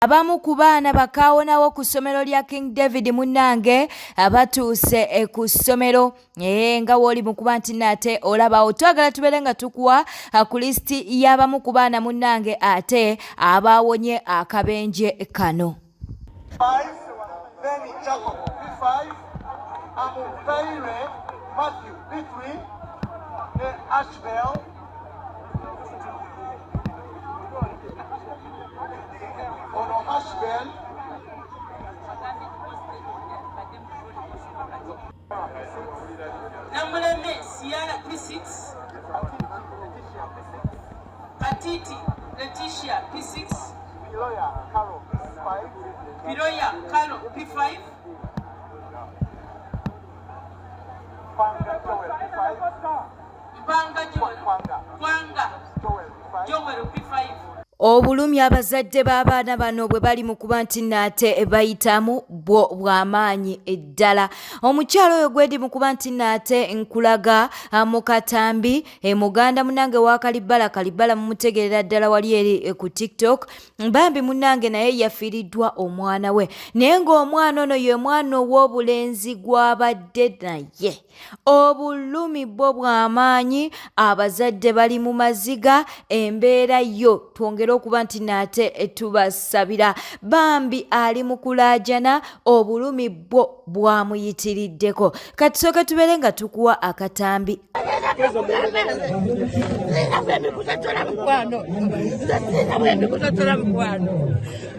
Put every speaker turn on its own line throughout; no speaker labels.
Abamu ku baana bakaawonawo ku ssomero lya King David munnange batuuse eh, ku ssomero eh, nga wooli mu kuba nti nate olabawo twagala tubeere nga tukuwa ah, ku lisiti y'abamu ku baana munnange ate abaawonye akabenje kano.
Five, then Jacob, P5, Amupeire, Matthew, P3, ne Ashbel, ono Ashbel,
Namuleme Siara P6, Katiti Letitia P6,
Piloya Carol, P5,
Piroya Carol P5,
Panga Joel, P5,
Mpanga Joel,
Kwanga
Kwanga
Joel, P5,
Joel P5.
Obulumi abazadde b'abaana bano bwe bali mu kuba nti naate bayitamu bwo bw'amaanyi ddala. Omukyala oyo gwendi mu kuba nti naate nkulaga ah, mu katambi e muganda munange wa Kalibbala, Kalibbala mumutegeerera ddala wali eri eh, ku TikTok. Bambi munange naye yafiiriddwa omwana we naye ng'omwana ono ye mwana ow'obulenzi gw'abadde naye. Obulumi bwo bw'amaanyi, abazadde bali mu maziga, embeera yo twongere okuba nti naate tubasabira. Bambi ali mu kulaajana, obulumi bwo bwamuyitiriddeko. Katusooke tubeere nga tukuwa akatambi.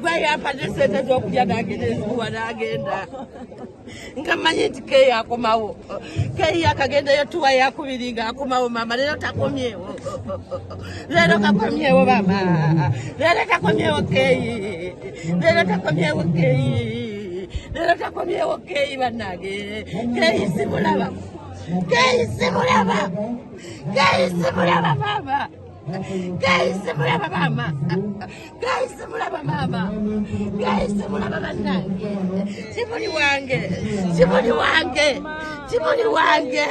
Gweyampadde sente z'okulya nange nenziwa n'agenda nga mmanyi nti keeyi akomawo keeyi akagendayo tuwa yakubiri nga akomawo maama leero takomyewo leero kakomyewo maama leero takomyewo keeyi leero takomyewo keeyi leero takomyewo keeyi bannange keeyi simulaba keeyi simulaba keeyi simulaba maama Guys, mulaba maama. Guys, mulaba maama. Guys, mulaba bannange. Kimuli wange. Kimuli wange. Kimuli wange.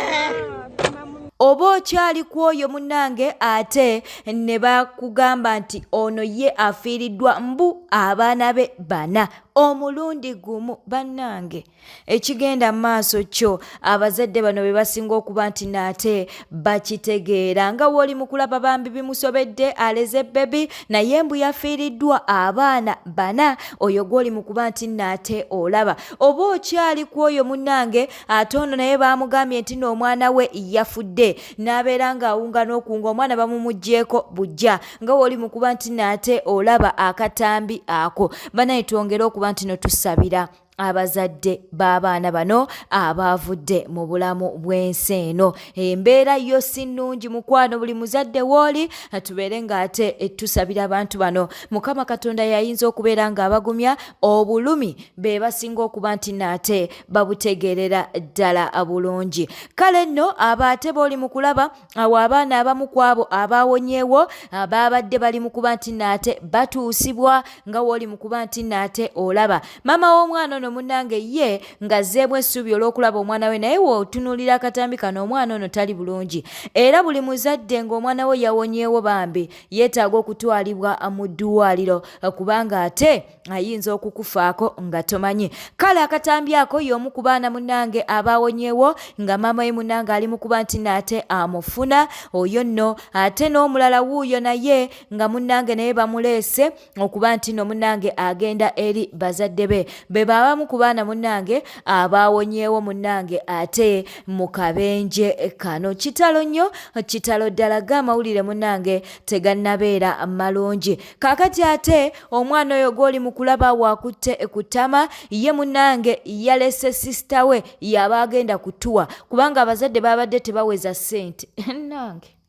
Oba okyali ku oyo munnange ate ne bakugamba nti ono ye afiiriddwa mbu abaana be bana omulundi gumu bannange. Ekigenda mu maaso kyo abazadde bano be basinga okuba nti naate bakitegeera nga wooli mu kulaba bambi bimusobedde aleze bbebi naye mbu yafiiriddwa abaana bana oyo gwoli mu kuba nti naate olaba oba okyali ku oyo munnange ate ono naye baamugambye nti n'omwana we yafudde n'abeera ng'awunga n'okuwunga omwana bamumuggyeeko buggya nga wooli mu kuba nti naate olaba akatambi ako banaye twongere okuba nti no tusabira abazadde b'abaana bano abaavudde mu bulamu bw'ensi eno. Embeera yo si nnungi mukwano, buli muzadde w'oli tubeere ng'ate tusabira abantu bano. Mukama Katonda y'ayinza okubeera ng'abagumya obulumi, be basinga okuba nti naate babutegeerera ddala bulungi. Kale nno abo ate b'oli mu kulaba Awo abaana abamu ku abo abaawonyeewo ah, baabadde bali mu kuba nti naate batuusibwa nga wooli mu kuba nti naate olaba maama w'omwana ono munnange ye ng'azzeemu essuubi olw'okulaba omwana we naye w'otunuulira akatambi kano omwana ono tali bulungi era buli muzadde ng'omwana we yawonyeewo bambi yeetaaga okutwalibwa mu ddwaaliro kubanga ate ayinza okukufaako nga tomanyi kale akatambi ako y'omu ku baana munange abaawonyewo nga maama we munange ali mu kuba nti naate amufuna oyo nno ate n'omulala wuuyo naye nga munange naye bamuleese okuba nti no munange agenda eri bazadde be be baabamu ku baana munange abaawonyewo munange ate mu kabenje kano kitalo nnyo kitalo ddala ga amawulire munange tegannabeera malungi Kaakati ate omwana oyo gw'oli mu kulaba wakutte ku ttama ye munnange yalese sisita we y'aba agenda kutuwa kubanga abazadde babadde tebaweza ssente nange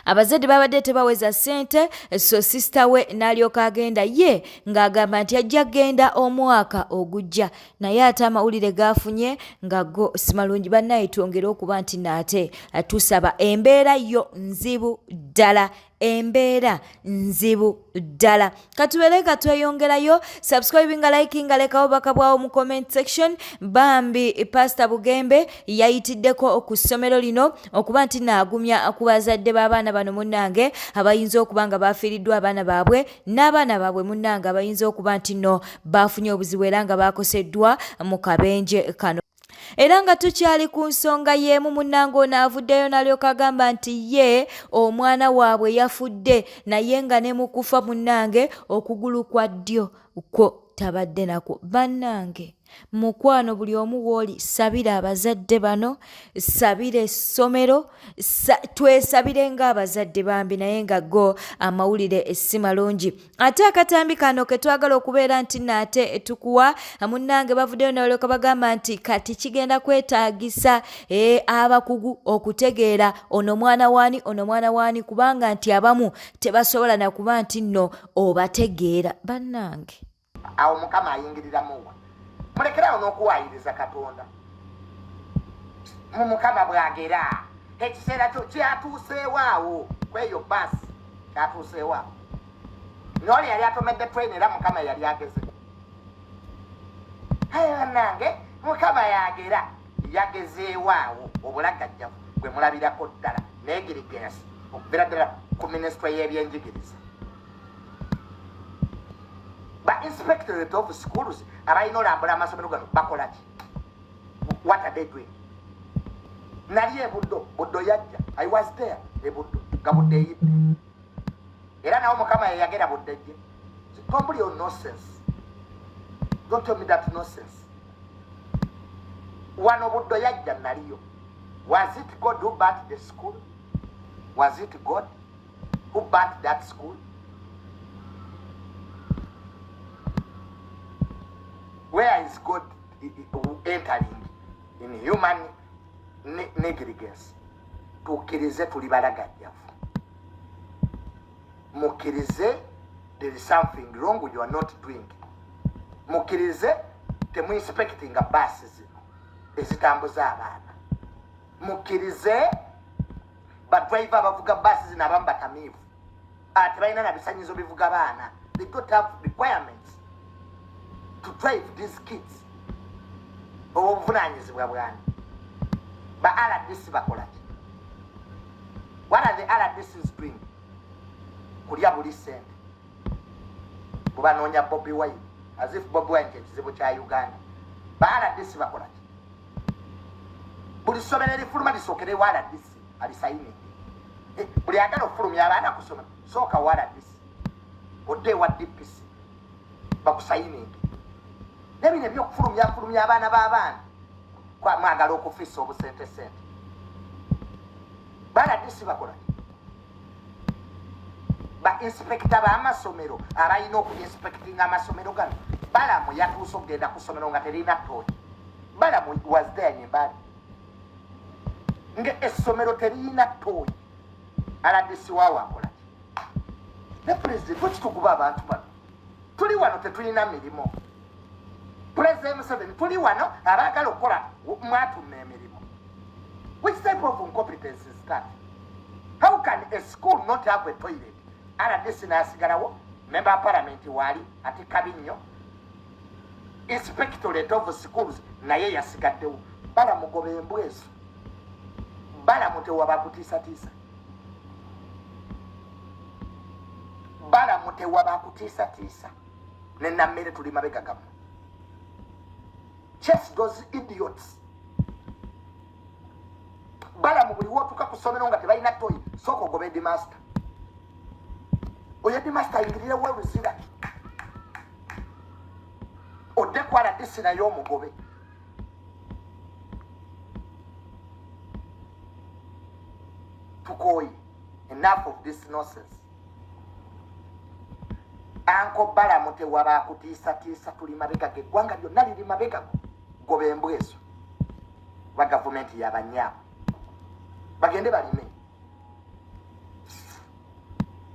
abazadde babadde tebaweza ssente so sisita we n'alyoka agenda ye ng'agamba nti ajja kugenda omwaka ogujja naye ate amawulire gaafunye nga go simalungi bannaye twongere okuba nti naate tusaba embeera yo nzibu ddala. Embeera nzibu ddala. Katubeere nga tweyongerayo, subscribinga, likinga, lekawo obubaka bwawo mu comment section. Bambi Pasita Bugembe yayitiddeko ku ssomero lino okuba nti naagumya ku bazadde b'abaana bano munnange abayinza okuba nga bafiiriddwa abaana baabwe n'abaana baabwe munnange abayinza okuba nti nno baafunye obuzibu era nga baakoseddwa mu kabenje kano. Era nga tukyali ku nsonga y'emu, munnange ono avuddeyo n'alyoka agamba nti ye omwana waabwe yafudde naye nga ne mu kufa munnange okugulu kwa ddyo kwo tabadde nakwo. Bannange mukwano buli omu w'oli sabira abazadde bano, sabira essomero, twesabire ng'abazadde bambi, naye nga go amawulire si malungi. Ate akatambi kano ke twagala okubeera nti naate tukuwa munnange, bavuddeyo nebalyoka bagamba nti kati kigenda kwetaagisa abakugu okutegeera ono mwana waani, ono mwana waani, kubanga nti abamu tebasobola nakuba nti nno obategeera. Bannange
awo Mukama ayingiriramuwa, mulekerawo n'okuwaayiriza Katonda. Mu Mukama bwagera ekiseera kyo kyatuuseewo awo kweyo baasi kyatuuseewo awo nooli yali atomedde train, era Mukama yali ageze. Aye bannange, Mukama yagera yagezeewo awo obulagajjavu bwe mulabirako ddala negligence okuvira ddala ku minisitule y'ebyenjigiriza. Ba inspectorate of schools abalina olambula amasomero gano bakola ki? What are they doing? Nali ebuddo, Buddo yajja, I was there ebuddo nga Buddo eyidde, era nawo Mukama yeyagera Buddo ejje. Tombuli on nonsense, don't tell me that nonsense. Wano Buddo yajja, naliyo. Was it God who burnt the school? Was it God who burnt that school? Where is God entering in human negligence? Tukkirize tuli balagajjavu, mukkirize there is something wrong you are not doing, mukkirize temuinspectinga baasi zino ezitambuza abaana, mukkirize badriver abavuga baasi zino abamu batamiivu, ate balina na bisanyizo bivuga baana. They don't have requirements to drive these kids. Obwo obuvunanyizibwa bwani? Ba RDC bakola ki? What are the RDCs doing? Kulya buli sente bubanoonya Bobi Wine, as if Bobi Wine kyekizibu kya Uganda. Ba RDC bakola ki? Buli ssomero erifuluma lisookere wa RDC alisayininge. Buli agala okufulumya abaana ku ssomero, sooka wa RDC, odde ewa DPC bakusayininge. Naye bino ebyokufulumya fulumya abaana b'abaana, mwagala okufissa obusente sente. Ba RDC bakola ki? Ba inspector b'amasomero abalina okuinspectinga amasomero gano, Balamu yatuuse okugenda ku ssomero nga terina toilet. Balamu was there nyembali nga essomero teriyina toilet. RDC waawo akola ki? Ne President, lwaki tuguba abantu bano? Tuli wano tetulina mirimu. President Museveni, tuli wano abaagala okukola, mwatuma emirimu. Which type of incompetence is that? How can a school not have a toilet? RDC n'asigalawo, member of parliament waali ate kabi nnyo, inspectorate of schools naye yasigaddewo. Balamugoba embwa ezo. Balamu tewaba kutiisatiisa, Balamu tewaba kutiisatiisa. Ne nammere tuli mabega gammwe. Chase those idiots. Balamu, buli wotuuka ku ssomero nga tebalina toilet, sooka ogoba headmaster oyo. Headmaster ayingirirewo oluzira, odde ku RDC naye omugobe. Tukooye, enough of this nonsense. Anko Balamu tewaba akutiisatiisa, tuli mabega ge, eggwanga lyonna liri mabega go. Goba embwa ezo ba gavumenti yabanyaabo bagende balime.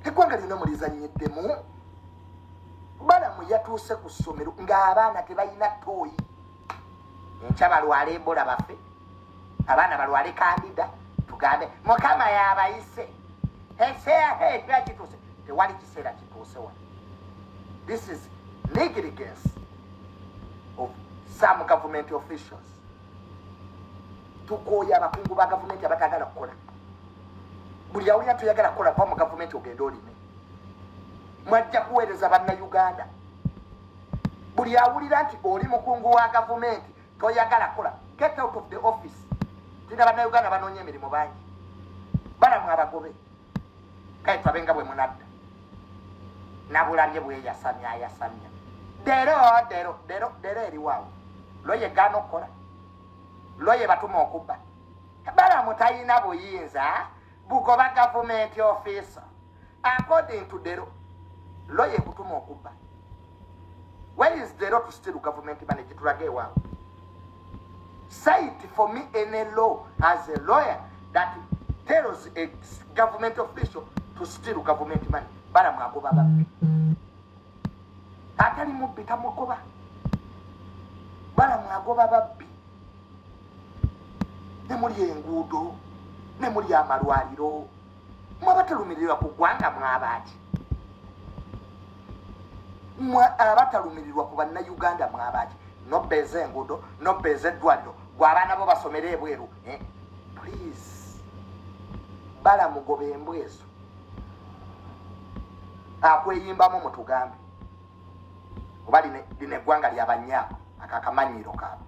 Eggwanga lyonna mulizanyiddemu. Balamu yatuuse ku ssomero ng'abaana tebalina toilet. Enkya balwale Ebola bafe, abaana balwale candida, tugambe Mukama yabayise. Ekiseera kituuse. Tewali kiseera kituuse wano. This is negligence of some government officials. Tukooye abakungu ba gavumenti abatagala kukola. Buli awulira toyagala kukola, va mu gavumenti ogende olime. Mwajja kuweereza Bannayuganda. Buli awulira nti oli mukungu wa gavumenti toyagala kukola, get out of the office. Tulina Bannayuganda banoonya emirimu bangi, Balamu abagobe. Kale tulabe nga bwe munadda. Nabulabye bweyasamya ayasamya dero dero dero dero eriwaawo loye gaana okukola, loye batuma okubba. Balamu talina buyinza bugoba gavumenti officer according to dero. Loye kutuma okubba. Where is the law to steal government money? Tulage ewaabwe. Cite for me any law as a lawyer that tells a government official to steal government money. Balamu agoba babbi. Atali mubbi tamugoba. Balamu agoba babbi. Ne muli enguudo, ne muli amalwaliro, mwe abatalumirirwa ku ggwanga mwabaaki? Mwe abatalumirirwa ku Bannayuganda mwabaaki? Nobbeeza enguudo, nobbeeza eddwaliro, gwe abaana bo basomere ebweru, eh? Please, Balamugoba embwa ezo. Akweyimbamu mutugambe oba lino eggwanga lyabanyaako akakamanyiro kaabwe.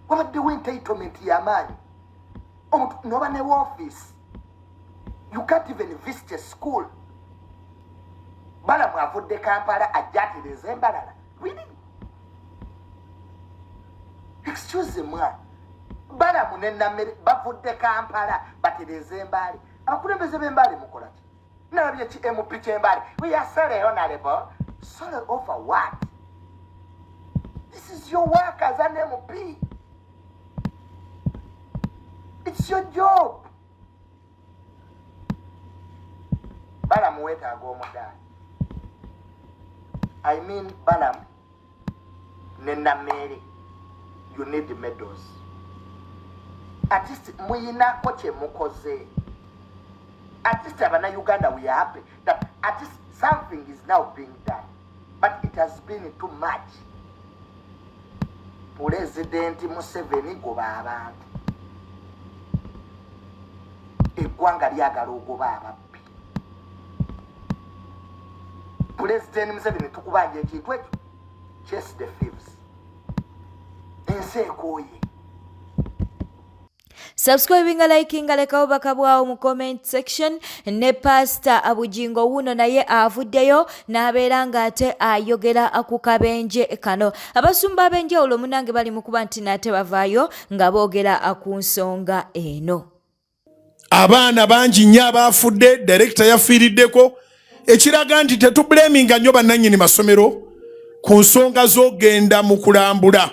Wabaddewo entitlement y'amaanyi, omuntu noba ne office, you can't even visit a school. Balamu avudde Kampala ajja atereeza embalala. Really, excuse mwa, Balamu ne Nammere bavudde Kampala batereeza Embaale. Abakulembeze b'Embaale mukola ki? Nalabye ki MP ky'Embaale. We are sorry, honorable. Sorry over what? This is your work as an MP. It's your job. Balamu weetaaga omudaali. I mean, Balamu ne Nameere, you need medals. At least muyinako kye mukoze. At least Abannayuganda, we are happy that at least something is now being done, but it has been too much. Pulezidenti Museveni, goba abantu. Eggwanga lyagala ogoba ababbi. Pulezidenti Museveni, tukubanja ekintu ekyo. Chase the thieves. Ensi ekooye.
Subscribinga, likinga, lekawo bubaka bwawo mu comment section. Ne Pasita Bugingo wuno naye avuddeyo n'abeera ng'ate ayogera ku kabenje kano. Abasumba ab'enjawulo munange bali mu kuba nti nate bavaayo nga boogera ku nsonga eno.
Abaana bangi nnyo abaafudde, director yafiiriddeko, ekiraga nti tetublaminga nnyo bannannyini masomero ku nsonga z'ogenda mu kulambula,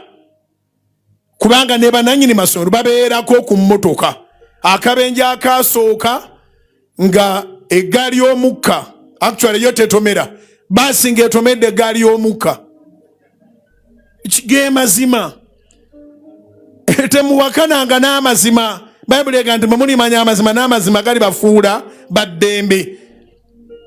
kubanga ne bannannyini masomero babeerako ku mmotoka. Akabenje akasooka nga eggaali y'omukka, actually yo tetomera baasi, ng'etomedde eggaali y'omukka. Ge mazima, temuwakananga n'amazima. Bayibuli ega nti mwemulimanya amazima, n'amazima gali bafuula baddembe.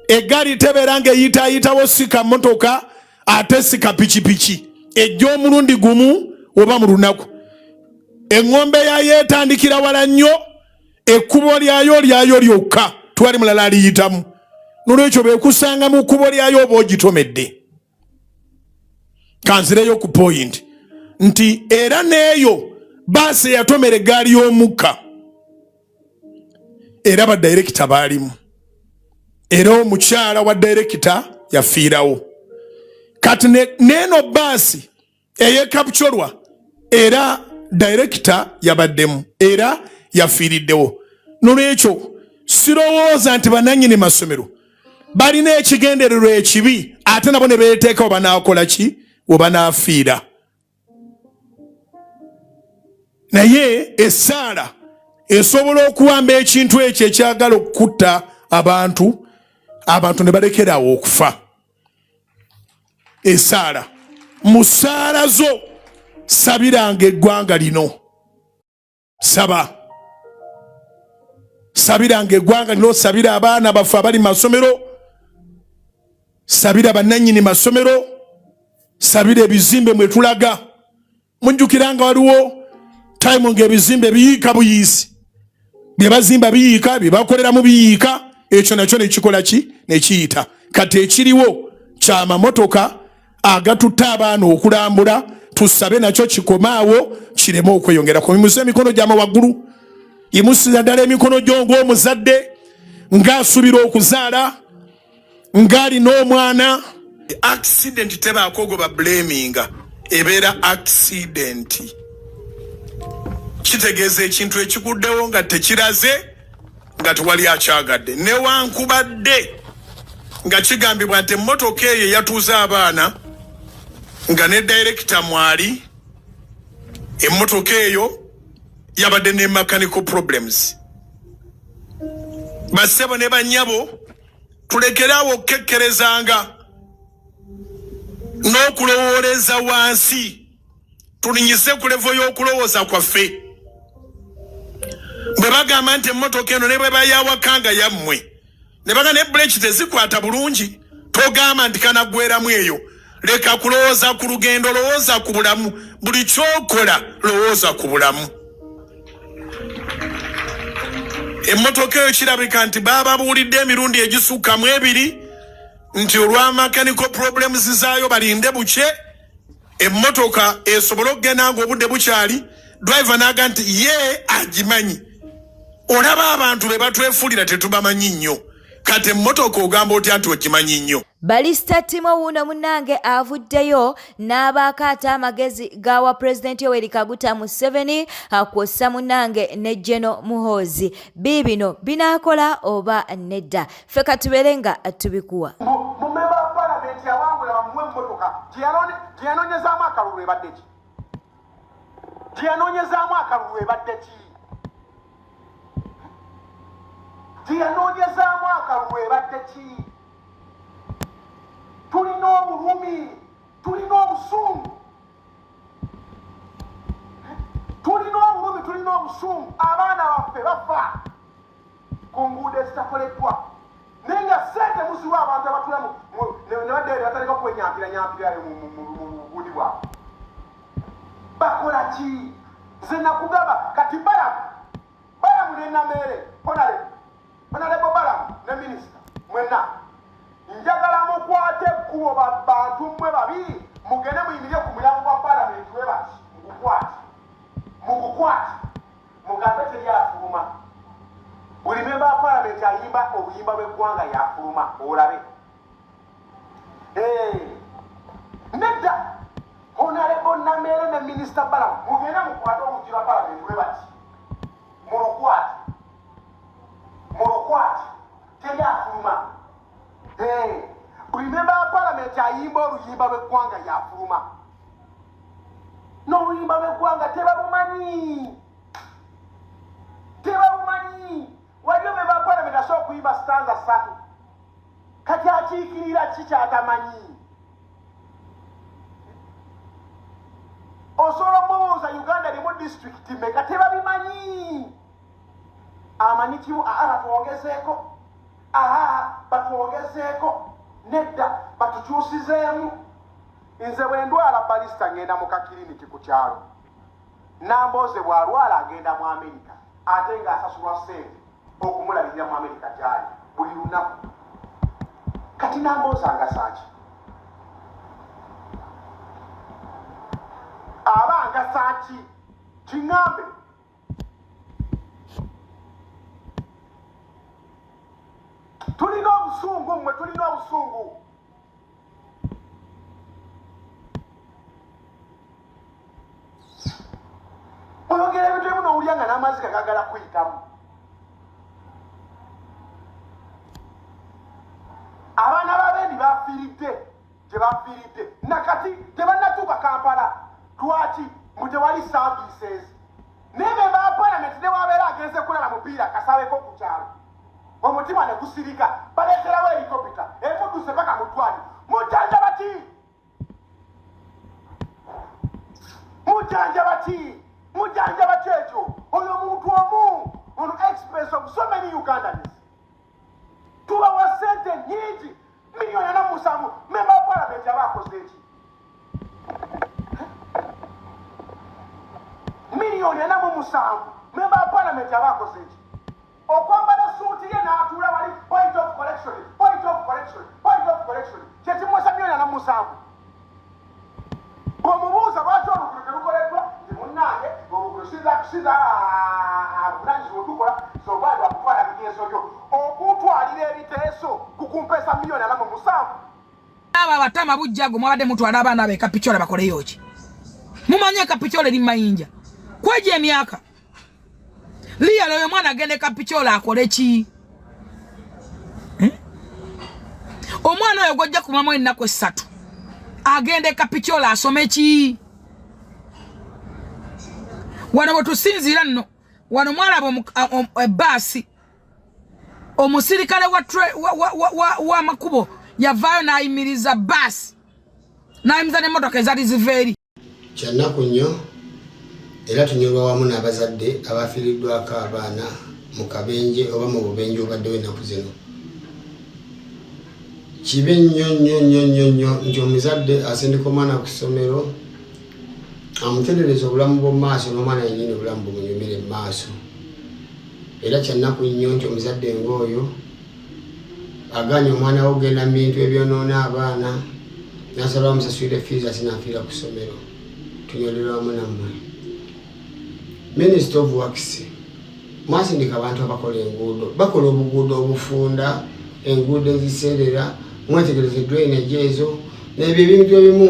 Eggaali tebeera ng'eyitaayitawo, sika motoka ate sika pikipiki, ejja omulundi gumu oba mu lunaku. Eŋŋombe yayo etandikira wala nnyo, ekkubo lyayo lyayo lyokka, twali mulala aliyitamu. Nolwekyo bekusanga mu kkubo lyayo oba ogitomedde. Kanzireyo ku point nti era n'eyo baasi eyatomera eggaali y'omukka, era badirekita baalimu, era omukyala wa direkita yafiirawo. Kati neeno baasi eyekapcolwa, era direkita yabaddemu, era yafiiriddewo. Nolwekyo sirowooza nti bananyini masomero balina ekigendererwa ekibi, ate nabo ne beeteeka we banaakola ki, we banaafiira. Naye essaala esobola okuwamba ekintu ekyo ekyagala okukutta abantu, abantu ne balekerawo okufa. Essaala, mu ssaala zo sabiranga eggwanga lino. Saba, Sabiranga eggwanga lino, sabira abaana baffe abali mu masomero, sabira bannannyini masomero, sabira ebizimbe mwe tulaga. Mujjukira nga waliwo tayimu ng'ebizimbe biyiika buyiisi, bye bazimba biyiika, bye bakoleramu biyiika, ekyo nakyo nekikola ki nekiyita. Kati ekiriwo kyamamotoka agatutte abaana okulambula, tusabe nakyo kikomaawo kireme okweyongera. Kumimusa emikono gyamwe waggulu, yimusiza ddala emikono gyo ng'omuzadde ng'asuubira okuzaala ng'alina omwana. Accident tebaako gwe bablaminga, ebeera accident. Kitegeeza ekintu ekiguddewo nga tekiraze, nga tewali akyagadde, newankubadde nga kigambibwa nti emmotoka eyo eyatuuza abaana nga ne dayirekita mwali, emmotoka eyo yabadde ne mechanical problems. Bassebo ne bannyabo, tulekere awo okukekkerezanga n'okulowooleza wansi, tulinyize ku levo y'okulowooza kwaffe. Bwe bagamba nti emmotoka eno ne bwe bayawaka nga yammwe, ne baga ne buleeki tezikwata bulungi, togamba nti kanaggweramu eyo. Leka kulowooza ku lugendo, lowooza ku bulamu. Buli kyokola lowooza ku bulamu. Emmotoka eyo kirabika nti baababuulidde emirundi egisukka mu ebiri nti olwa mechanical problems zaayo balinde bukye emmotoka esobole okugenda ng'obudde bukyali. Driver n'aga nti ye agimanyi. Olaba abantu be batwefuulira tetubamanyi nnyo. Kati emmotoka ogamba otya nti ogimanyi nnyo?
Balista Timo wuuno munnange avuddeyo n'abaako ate amagezi g'awa Pulezidenti Yoweri Kaguta Museveni kwossa munnange ne Geno Muhoozi. Biibino binaakola oba nedda? Ffe katubeere nga tubikuwa.
Mu memba wa palamenti yawangula bamuwe emmotoka gye yanoonyezaamu akalulu ebadde ki? Gye yanoonyezaamu akalulu ebadde ki? Gye yanoonyezaamu akalulu ebadde ki? Tulina obulumi, tulina obusungu, tulina obulumi, tulina obusungu. Abaana baffe bafa ku nguudo ezitakoleddwa, naye nga ssente muziwa abantu abatula ne baddayo ne batandika okwenyampira nyampira mu bugundi bwabwe. Bakola ki? Nze nakugamba kati Balamu, Balamu ne Nameere, Honorable, Honorable Balamu ne minisita mwenna, njagala mukwate ekkubo bantu mmwe babiri mugende muyimirire ku mulyango gwa palamenti we bati mugukwate, mugukwate, mugambe teri afuluma. Buli memba wa palamenti ayimba oluyimba lw'eggwanga yafuluma olabe. Nedda, Honorable Nameere ne Minisita Balamu mugende mukwate oluggi lwa palamenti we bati mulukwate, mulukwate, teri afuluma. Buli memba wa palamenti ayimba oluyimba lw'eggwanga yafuluma. N'oluyimba lw'eggwanga tebalumanyi, tebalumanyi. Waliyo memba wa palamenti asobola okuyimba stanza 3, kati akiikirira ki kyatamanyi? Osobola omubuuza Uganda erimu disitulikiti meka, tebabimanyi. Amanyi kimu, aa batwongezeeko, aa batwongezeeko, nedda batukyusizeemu. Nze bwe ndwala balista ngenda mu kakiriniki ku kyalo. Nambooze bw'alwala agenda mu Amerika, ate ng'asasulwa ssente okumulabirira mu Amerika gy'ali buli lunaku. Kati Nambooze angasa ki? Aba angasa ki? Kiŋŋambe. Tulina obusungu mmwe, tulina obusungu. Oyogera ebintu ebimu n'owulira nga n'amazzi gagagala kuyitamu. Abaana b'abendi bafiiridde gye bafiiridde nakati tebannatuuka Kampala. Lwaki? Mbu tewali services. Naye memba wa palamenti ne wabeera agenze kulaba mupiira kasabeko ku kyalo, omutima ne gusirika, baleeterawo helikopita emudduse paka mu ddwaliro. Mujjanjaba ki? Mujjanjaba ki? Mujjanjaba ki ekyo? Oyo omuntu omu
on expense of so many Ugandans. Tubawa sente nyingi 47,000,000. Member of parliament aba akoze eki? 47,000,000. Member of parliament aba akoze eki? Okwambala suuti ye n'atuula wali, point of correction, point of correction, point of correction, kyekimuwesa 47,000,000. Bw'omubuuza lwaki oluguudo terukoleddwa, nti munnange oluguudo siza avunanyizibwa otukola zobwali bwakutwala biteeso byo okuntwalira ebiteeso kukumpeesa 47,000,000.
Abo abatama bujjago mwabadde mutwala abaana be Kapichola bakoleyo ki? Mumanye Kapichola eri mayinja kwejo emyaka liya oyo mwana agende Kapichola akole ki? Omwana oyo gwojja kumamu ennaku 3 agende Kapichola asome ki? Wano bwe tusinziira nno wano mwalaba ebbaasi omusirikale wa makubo yavaayo n'ayimiriza bbaasi n'ayimiriza n'emmotoka ezaali ziva eri.
Kyannaku nnyo era tunyolwa wamu n'abazadde abafiiriddwako abaana mu kabenje oba mu bubenje obaddewo ennaku zino. Kibi nnyo nnyo nnyo nnyo nnyo nti omuzadde asindika omwana ku ssomero amutendereza obulamu bw'omu maaso n'omwana yennyini obulamu bumunyumire mu maaso. Era kyannaku nnyo nti omuzadde ng'oyo agaanye omwana we okugenda mu bintu ebyonoona abaana n'asaba bamusasulire fiizi ate n'afiira ku ssomero. Tunyolerwa wamu nammwe. Minister of Works, mwasindika abantu abakola enguudo, bakola obuguudo obufunda, enguudo eziseerera, mwetegereze drainage ezo n'ebyo ebintu ebimu.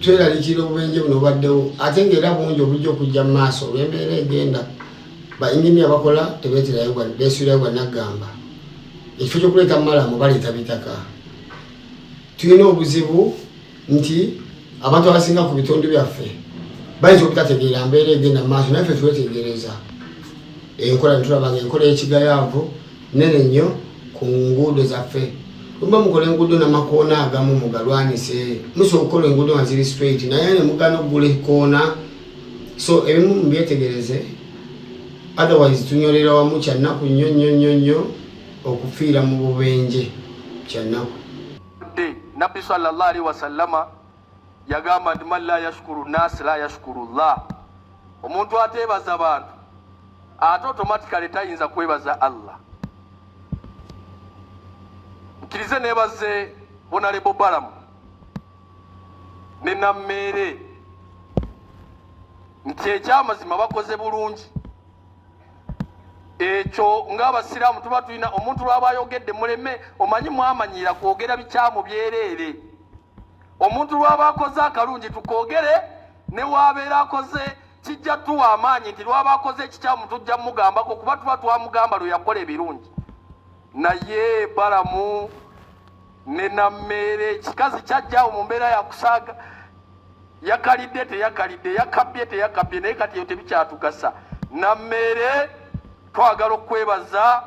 Tweralikira obubenje buno obaddewo ate ng'era bungi obujja okujja mu maaso olw'embeera egenda. Ba engineer bakola tebeeterayo, beesuulirayo gwa naggamba. Ekifo ky'okuleeta malamu baleeta bitaka. Tulina obuzibu nti abantu abasinga ku bitundu byaffe bayinza obutategeera mbeera egenda mu maaso, naye ffe twetegereza enkola netulaba nga enkola y'ekigayaavu nene nnyo ku nguudo zaffe. Muba mukola enguudo n'amakoona agamu mugalwanise. Musobola okukola enguudo nga ziri straight naye ne mugaana okugula ekoona. So ebimu mubyetegereze, otherwise tunyolera wamu. Kyannaku nnyo nnyo nnyo nnyo okufiira mu bubenje, kyannaku.
Nabbi sallallahu alaihi wasallama yagamba nti man la yashkuru nasi la yashkuru llah, omuntu ateebaza bantu ate automatically tayinza kwebaza Allah. Nkirize nebaze Honorable Balamu ne Nammeere nti ekyamazima bakoze bulungi. Ekyo ng'abasiraamu tuba tulina omuntu lwaba ayogedde muleme, omanyi mwamanyiira kwogera bikyamu byereere. Omuntu lwaba akoze akalungi tukoogere, ne waabeera akoze kijja tuwa amaanyi nti lwaba akoze ekikyamu tujja mugambako kuba tuba twamugamba lwe yakola ebirungi. Naye Balamu ne Nammeere ekikazi kyajjaawo mu mbeera ya kusaaga, yakalidde teyakalidde, yakabbye teyakabbye, naye kati eyo tebikyatugasa. Nammeere, twagala okwebaza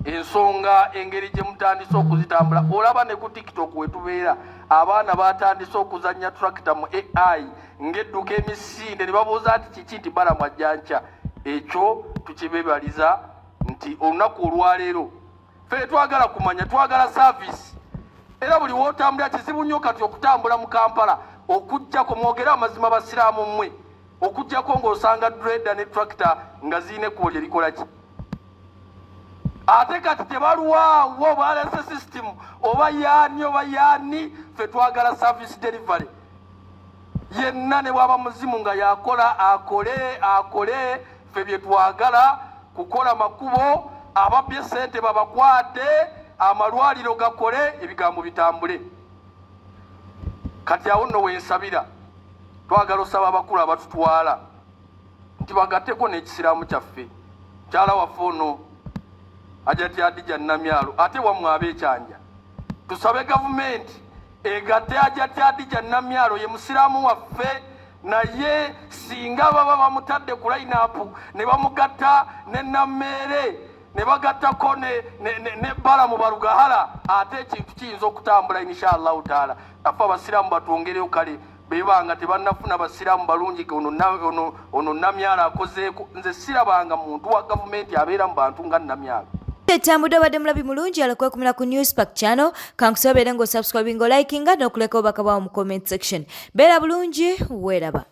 ensonga engeri gye mutandise okuzitambula. Olaba ne ku TikTok we tubeera abaana batandise okuzannya tractor mu AI ng'edduka emisinde ne babuuza nti kiki, nti Balamu ajja nkya. Ekyo tukibebaliza nti olunaku olwaleero ffe twagala kumanya, twagala service. Era buli w'otambulira kizibu nnyo kati okutambula mu Kampala okuggyako, mwogere amazima basiraamu mmwe, okuggyako ng'osanga grader ne tractor nga zirina ekkubo lye likola ki. Ate kati tebalwawo, balese system oba yaani oba yaani. Ffe twagala service delivery. Yenna ne bwaba muzimu nga yakola akole akole, ffe bye twagala kukola makubo, ababbye ssente babakwate, amalwaliro gakole, ebigambo bitambule. Kati awo nno wensabira, twagala osaba abakulu abatutwala nti bagatteko n'ekisiraamu kyaffe. Mukyala waffe ono Hajati Hadija Namyalo, ate wammwe ab'ekyanja tusabe gavumenti egatte Hajati Hadija Namyalo, ye musiraamu waffe, naye singa baba bamutadde ku line-up ne bamugatta ne Nammeere ne bagattako ne Balamu Barugahara, ate ekintu kiyinza okutambula inshallahu taala. Naffe abasiraamu batwongereyo kale. Bebanga tebannafuna basiraamu balungi. Ono Namyalo akozeeko. Nze sirabanga muntu wa gavumenti abeera mu bantu nga Namyalo.
Etambudde. Obadde mulabi mulungi alakwekumira ku Newspark channel. Kankusaba beere ng'osubscribinga, olikinga n'okuleka obubaka bwawo mu comment section. Beera bulungi, weeraba.